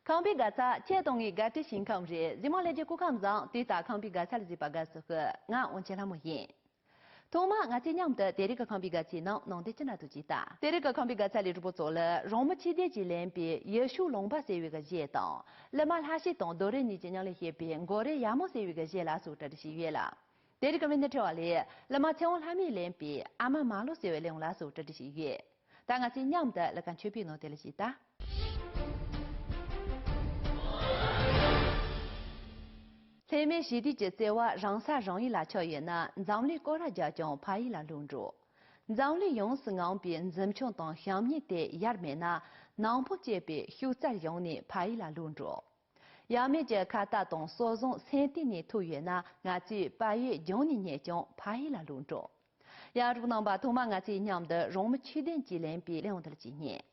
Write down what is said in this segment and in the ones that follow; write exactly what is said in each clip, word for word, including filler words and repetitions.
ཁང་པའི་དགའ་ཚལ་ཁྱེད་དང་ངའི་དགའ་སྤྲོའི་ཞིང་ཁམས་རེད། གཟིགས་མོ་ལས་རྒྱུ་སྐུ་ཁམས་བཟང་། དེ་ལྟར་ཁང་པའི་དགའ་ཚལ་ལ་གཟིགས་པ་དགའ་བསུ་ཞུ། ང་དབང་ཆེན་ལྷ་མོ་ཡིན། ཐོག་མར་ང་ཚོས་མཉམ་དུ་དེ་རིང་གི་ཁང་པའི་དགའ་ཚལ་ནང་སྣང་དེ་ཅི་འདྲ་འདུག་ཅེས་ལྟ། དེ་རིང་གི་ཁང་པའི་དགའ་ཚལ་ལས་གྲུབ་པ་ཚོ་ལ་རོང་མི་ཆོས་ལྡན་གྱིས་ལེན་པའི་ཡེ་ཤུ་ལུང་པ་ཟེར་བའི་གི་གཞས་དང་། གླུ་མ་ལྷ་བཤེས་དང་རྡོ་རེ་གཉིས་ཀྱི་མཉམ་ལས་བྱས་པའི་མགོ་རེ་ཡ་མོ་ཟེར་བའི་གི་གཞས་ལ་སོགས་གྲ་སྒྲིག་བྱས་ཡོད་ལ། དེ་རིང་གི་མི་སྣའི་ཁྲོད་ལ་གླུ་མ་ཚེ་དབང་ལྷ་མོས་ལེན་པའི་ཨ་མ་མ་ལོ་ཟེར་བའི་གླུ་དབྱངས་ལ་སོགས་གྲ་སྒྲིག་བྱས་ཡོད། ད་ང་ཚོས་མཉམ་དུ་གླུ་ཁ་མཆོད་པའི་ནང་དེ་ལ་གཟིགས་ད། ལྷད་མེད་ཞི་བདེ་གི་བརྩེ་བ་རང་ས་རང་ཡུལ་ལ་ཆགས་ཡོད་ན། འཛམ་གླིང་སྐོར་ར་རྒྱབ་ཀྱང་ཕ་ཡུལ་ལ་ལོག་འགྲོ། འཛམ་གླིང་ཡོངས་སུ་ངང་པའི་འཛིན་སྐྱོང་དང་བྱམས་སྙིང་དེ་ཡལ་མེད་ན། ནང་པོ་གཅེས་པའི་ཤུགས་རྩལ་ཡང་ནས་ཕ་ཡུལ་ལ་ལོག་འགྲོ། ཡབ་མེས་ཀྱི་ཁ་ཏ་དང་སྲོལ་བཟང་སེམས་གཏིང་ནས་ཐུག་ཡོད་ན། ང་ཚོས་ཕ་ཡུལ་རྒྱང་ནས་ཉལ་ཀྱང་ཕ་ཡུལ་ལ་ལོག་འགྲོ། ཡ་རབས་རྣམ་པ། ཐོག་མར་ང་ཚོས་མཉམ་དུ་རོང་མི་ཆོས་ལྡན་གྱིས་ལེན་པའི་གླུ་དབྱངས་དེ་ལ་གཟིགས་ཡིན།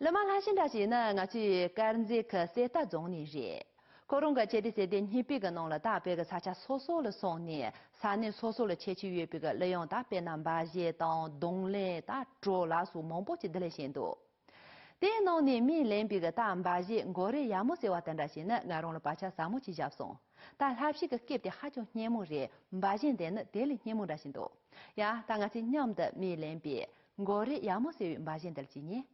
ལི་མ་ལྷ་ཤིང་འདྲ་ཞིག་ནི་ང་ཚོའི་དཀར་མཛེས་ཁུལ་གསེར་རྟ་རྫོང་ནས་རེད། ཁོ་རང་གི་སྤྱི་བདེ་སྲིད་དོན་གཉིས་པའི་གི་ནང་ལ་ད་བོད་ཀྱི་ས་ཆ་སོ་སོ་ལ་སོང་ནས་ས་གནས་སོ་སོ་ལ་ཁྱད་ཆོས་ཡོད་པའི་གི་གླུ་དབྱངས། ད་དཔེར་ན་འབའ་གཞས་དང་རྡུང་ལེན། ད་བྲོ་ལ་སོགས་མང་པོ་ཅིག་བསྡུ་ལེན་བྱས་འདུག་དེའི་ནང་ནས་མིས་ལེན་པའི་གི་ད་འབའ་གཞས་མགོ་རིལ་ཡ་མོ་ཟེར་བ་དེ་འདྲ་ཞིག་ནི་ང་རང་ལ་བག་ཆགས་ཟབ་མོ་ཅིག་བཞག་སོང་། ད་ལྷ་བཞད་ཀྱི་སྐེད་དེ་ཧ་ཅང་སྙན་མོ་རེད། འབའ་གཞས་འདི་ནི་དེ་ལས་སྙན་མོ་འདྲ་ཞིག་འདུག་ཡ། ད་ང་ཚོས་མཉམ་དུ་མིས་ལེན་པའི་མགོ་རིལ་ཡ་མོ་ཟེར་བའི་འབའ་གཞས་འདི་ལ་ཅིག་ཉན།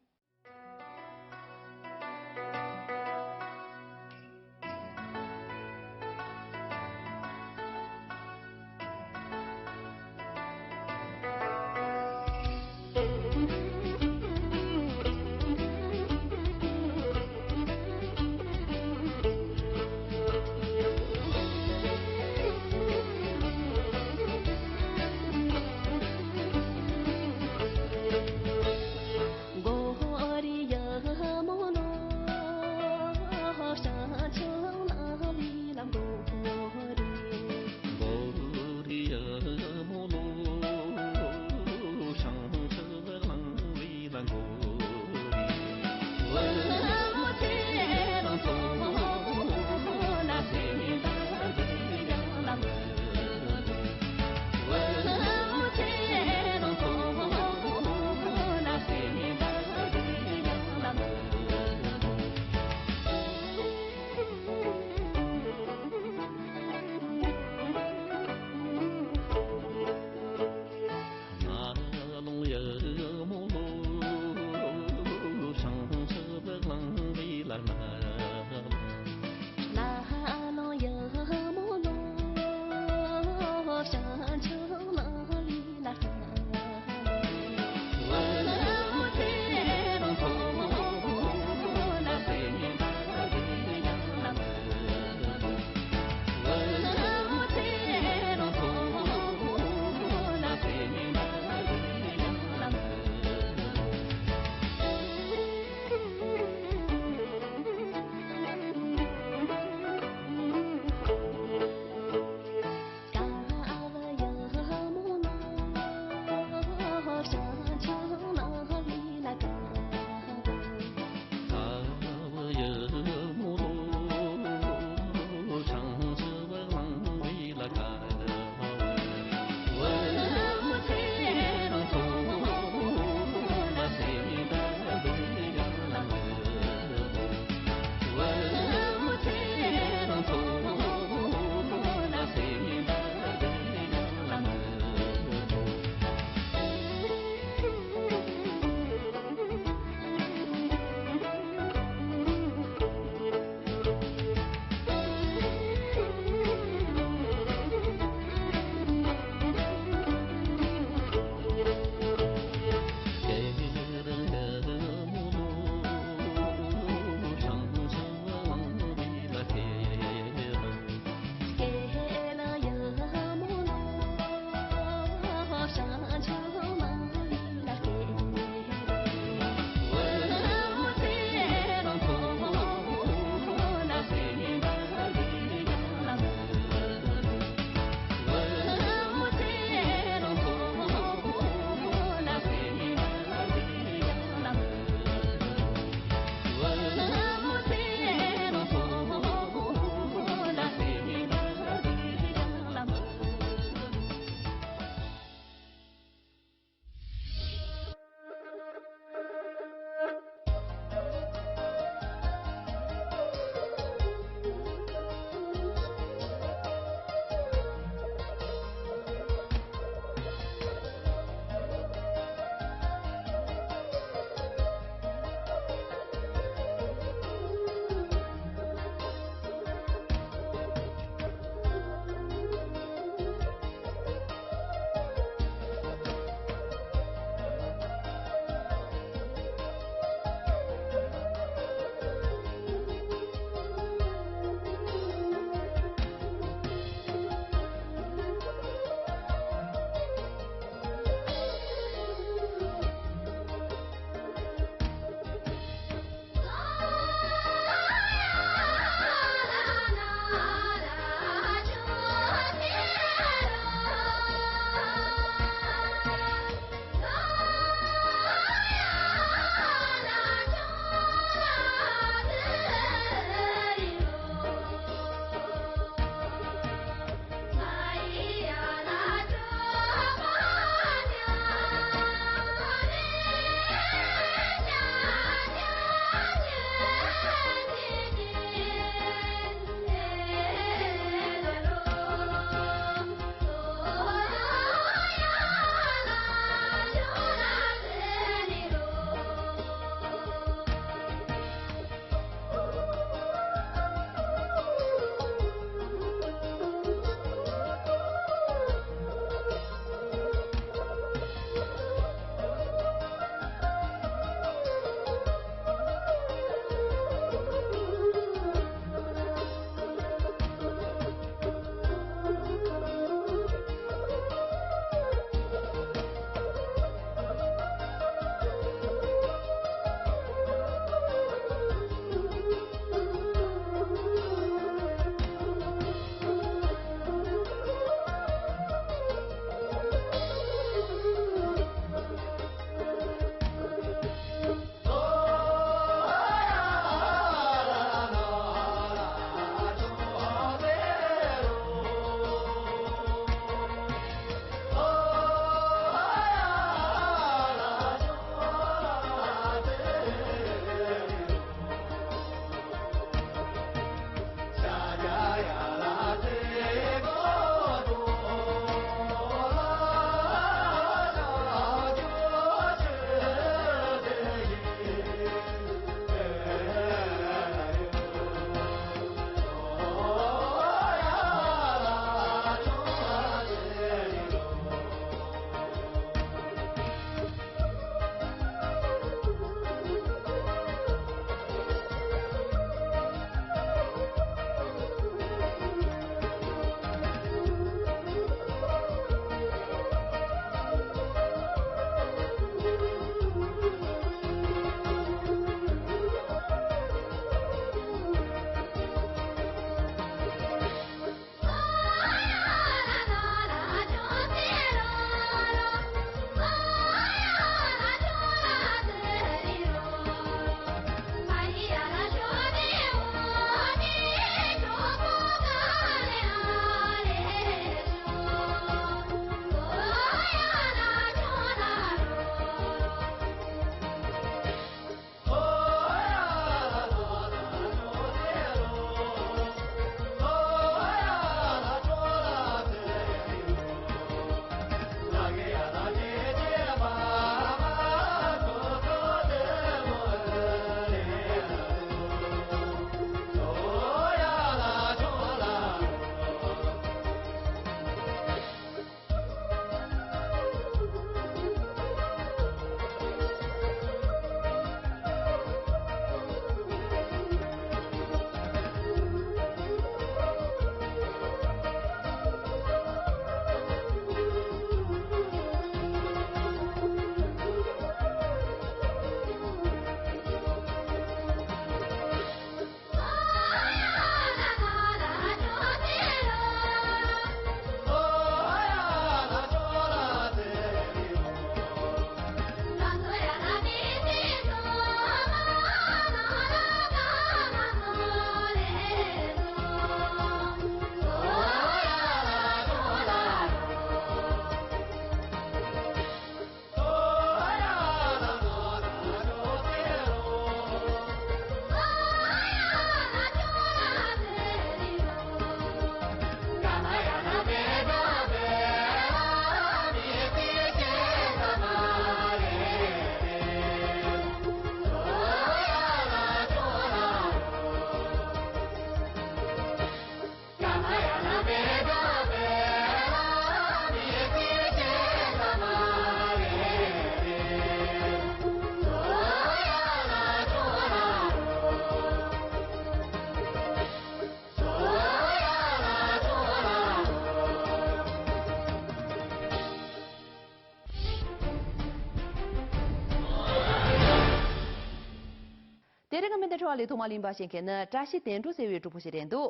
ཁྲོ་བ་ལས་ཐོག་མ་ལེན་པ་ཞིག་མཁན་ནི་བཀྲ་ཤིས་དོན་གྲུབ་ཟེར་བའི་གྲོགས་པོ་ཞིག་རེད་འདུག་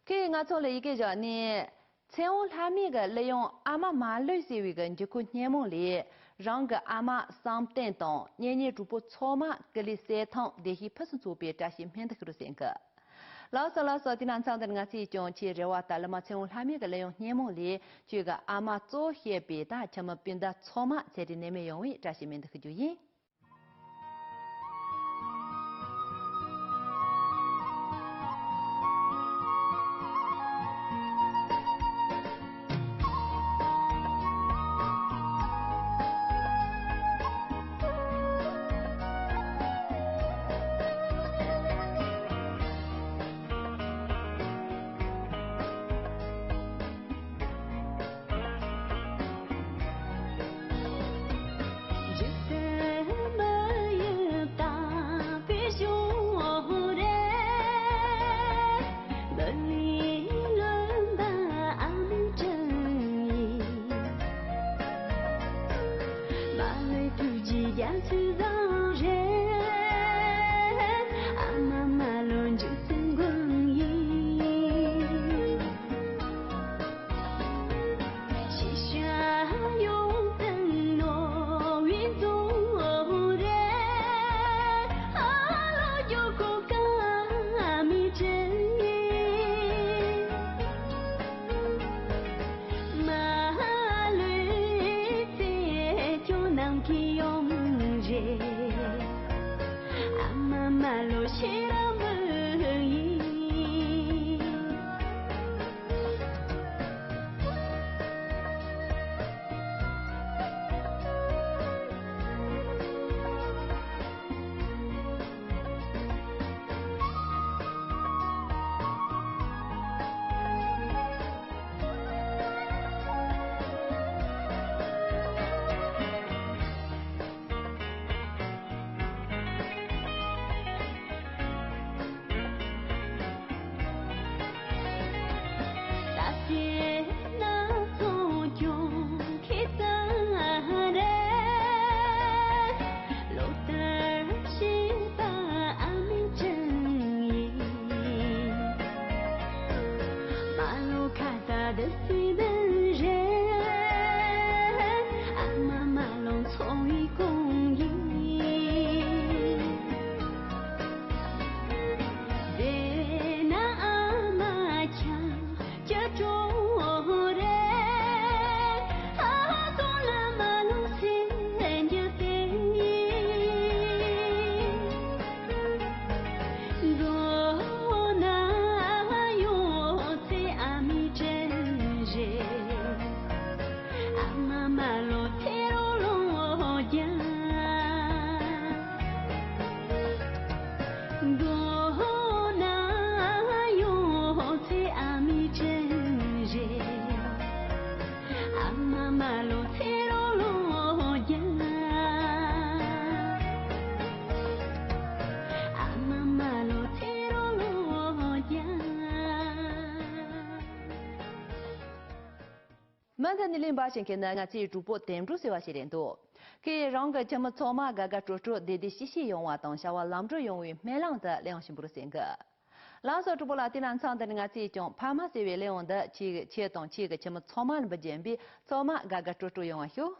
ཁོས་ང་ཚོ་ལ་ཡི་གེ་བཞག་ནས། ཚེ་དབང་ལྷ་མོའི་གི་གླུ་དབྱངས་ཨ་མ་མ་ལོས་ཟེར་བའི་གི་འགྱུར་ཁུག་སྙན་མོ་ལས། རང་གི་ཨ་མ་བསམ་གཏན་དང་གཉེན་ཉེ་གྲོགས་པོ་ཚང་མ་སྐུ་ལུས་སེལ་ཐང་བདེ་སྐྱིད་ཕུན་སུམ་ཚོགས་པའི་བཀྲ་ཤིས་སྨོན་འདུན་ཞུ་རོགས་ཟེར་གི། ལགས་སོ་ལགས་སོ། དེ་ན་མཚམས་འདིར་ང་ཚོས་ཀྱང་ཁྱེད་རེ་བ་ལྟར་གླུ་མ་ཚེ་དབང་ལྷ་མོའི་གི་གླུ་དབྱངས་སྙན་མོ་ལས་ཁྱོད་ཀྱི་ཨ་མ་གཙོ་བོ་བཤད་པའི་ད་ཁྱིམ་མི་སྤུན་ཟླ་ཚང་མ་ཚེ་རིང་ནད་མེད་ཡོང་བའི་བཀྲ་ཤིས་སྨོན་འདུན་ཞུ་རྒྱུ་ཡིན། མུ་མཐུད་ནས་གླེང་བ་བྱེད་མཁན་ནི་ང་ཚོའི་གྲོགས་པོ་དེམ་གྲོགས་ཟེར་བ་ཞིག་རེད་འདུག་ཁོས་རང་གི་ཁྱིམ་མི་ཚང་མ་དགའ་དགའ་སྤྲོ་སྤྲོ་བདེ་བདེ་སྐྱིད་སྐྱིད་ཡོང་བ་དང་བྱ་བ་ལམ་འགྲོ་ཡོང་བའི་སྨོན་ལམ་དུ་གླེང་བཞིན་པོ་རུ་གསན་གི། ལགས་སོ་གྲོགས་པོ་ལགས། དེ་ན་མཚམས་འདི་ནས་ང་ཚོས་ཀྱང་ཕ་མ་ཟེར་བའི་གླུ་དབྱངས་འདི་ཁྱེད་ཁྱེད་དང་ཁྱེད་ཀྱི་ཁྱིམ་མི་ཚང་མ་ལ་འབུལ་རྒྱུ་ཡིན་པས་ཚང་མ་དགའ་དགའ་སྤྲོ་སྤྲོ་ཡོང་བ་ཤོག་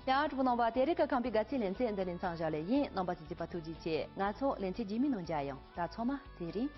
ཡ། གྲོགས་པོ་རྣམ་པ། དེ་རིང་གི་ཁམས་པའི་དགའ་ཚལ་ལེ་ཚན་འདི་ནས་མཚམས་བཞག་ལེ་ཡིན། རྣམ་པ་ཚོས་གཟིགས་པ་ཐུགས་རྗེ་ཆེ། ང་ཚོ་ལེ་ཚན་རྗེས་མའི་ནང་མཇལ་ཡོང་། ད་ཚང་མ་ཚེ་རིང་།